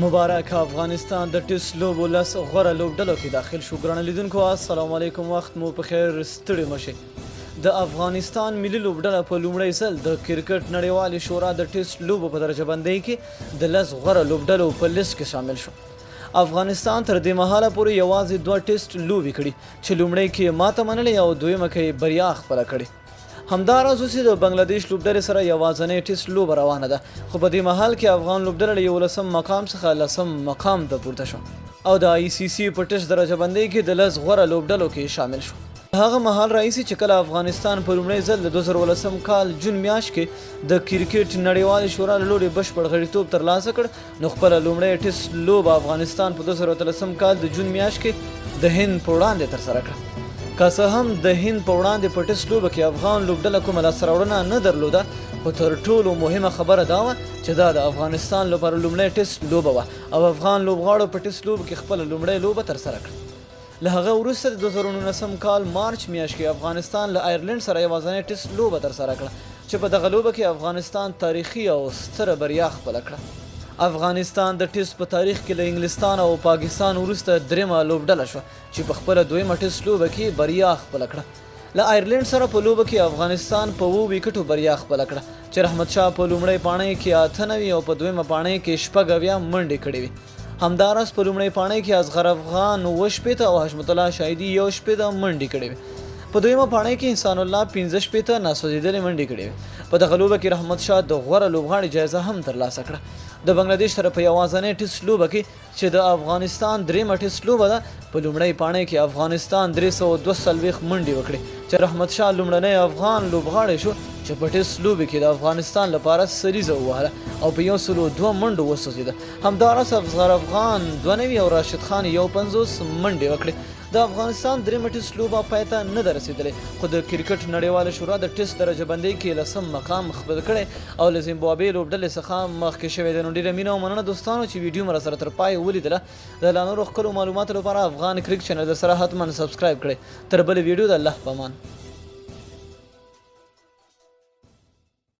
مبارک افغانستان د ټیسټ لوبو لس غوره لوبډلو کې داخل شو. ګرانو لیدونکو السلام علیکم، وخت مو په خیر، ستړي مه شئ. د افغانستان ملي لوبډله په لومړی ځل د کرکټ نړیوالې شورا د ټیسټ لوبو په درجه بندۍ کې د لس غوره لوبډلو په لیست کې شامل شو. افغانستان تر دې مهاله پورې یوازې دوه ټیسټ لوبې کړي چې لومړۍ کې یې ماته منلې او دویمه کې یې بریا خپله کړې. همداراز اوس یې د بنګلادیش لوبډلې سره یوازنۍ ټیسټ لوبه روانه ده، خو په دې مهال کې افغان لوبډله له یولسم مقام څخه لسم مقام ته پورته شوه او د آی سي سي په ټیسټ درجه بندۍ کې د لس غوره لوبډلو کې شامل شو. له هغه مهال راهیسې چې کله افغانستان په لومړی ځل د 2010 کال جون میاشت کې د کرکټ نړیوالې شورا له لوري بشپړ غړیتوب ترلاسه کړ، نو خپله لومړۍ ټیسټ لوبه افغانستان په 2013 کال د جون میاشت کې د هند په وړاندې ترسره کړه. که څه هم د هند په وړاندې په ټیسټ لوبه کې افغان لوبډله کومه لاسته راوړنه نه درلوده، خو تر ټولو مهمه خبره دا وه چې دا د افغانستان لپاره لومړۍ ټیسټ لوبه وه او افغان لوبغاړو په ټیسټ لوبو کې خپله لومړۍ لوبه ترسره کړه. له هغه وروسته د 2019 کال مارچ میاشت کې افغانستان له آیرلنډ سره یوازنۍ ټیسټ لوبه ترسره کړه چې په دغه لوبه کې افغانستان تاریخي او ستره بریا خپله کړه. افغانستان د ټیسټ په تاریخ کې له انګلستان او پاکستان وروسته دریمه لوبډله شوه چې په خپله دویمه ټیسټ لوبه کې بریا خپله کړه. له آیرلنډ سره په لوبه کې افغانستان په اوو ویکټو بریا خپله کړه چې رحمت شاه په لومړۍ پاڼۍ کې 98 او په دویمه پاڼۍ کې 76 منډې کړې وې. همداراز په لومړۍ پاڼۍ کې اصغر افغان 67 او حشمت الله شاهدي 61 منډې کړې وې. په دویمه پاڼۍ کې احسان الله 65 ناسوځېدلې منډې کړې وې. په دغه لوبه کې رحمت شاه د غوره لوبغاړي جایزه هم ترلاسه کړه. د بنګلادیش سره په یوازنۍ ټیسټ لوبه کې چې د افغانستان درېیمه ټیسټ لوبه ده، په لومړۍ پاڼۍ کې افغانستان 342 منډې وکړې چې رحمت شاه لومړنی افغان لوبغاړی شو چې په ټیسټ لوبې کې د افغانستان لپاره سلیزه ووهله او په 102 منډو وسوځېده. همداراز اصغر افغان 92 او راشد خان 51 منډې وکړې. د افغانستان درېیمه ټیسټ لوبه پای ته نه ده رسېدلې، خو د کرکټ نړیوالې شورا د ټیسټ درجه بندۍ کې لسم مقام خپل کړی او له زیمبابوې لوبډلې څخه مخکې شوی دی. نو ډېره مینه او مننه دوستانو چې ویډیو مو راسره تر پایه ولیدله. د لا نورو ښکلو معلوماتو لپاره افغان کرک چینل درسره حتما سبسکرایب کړئ. تر بلې ویډیو د الله په امان.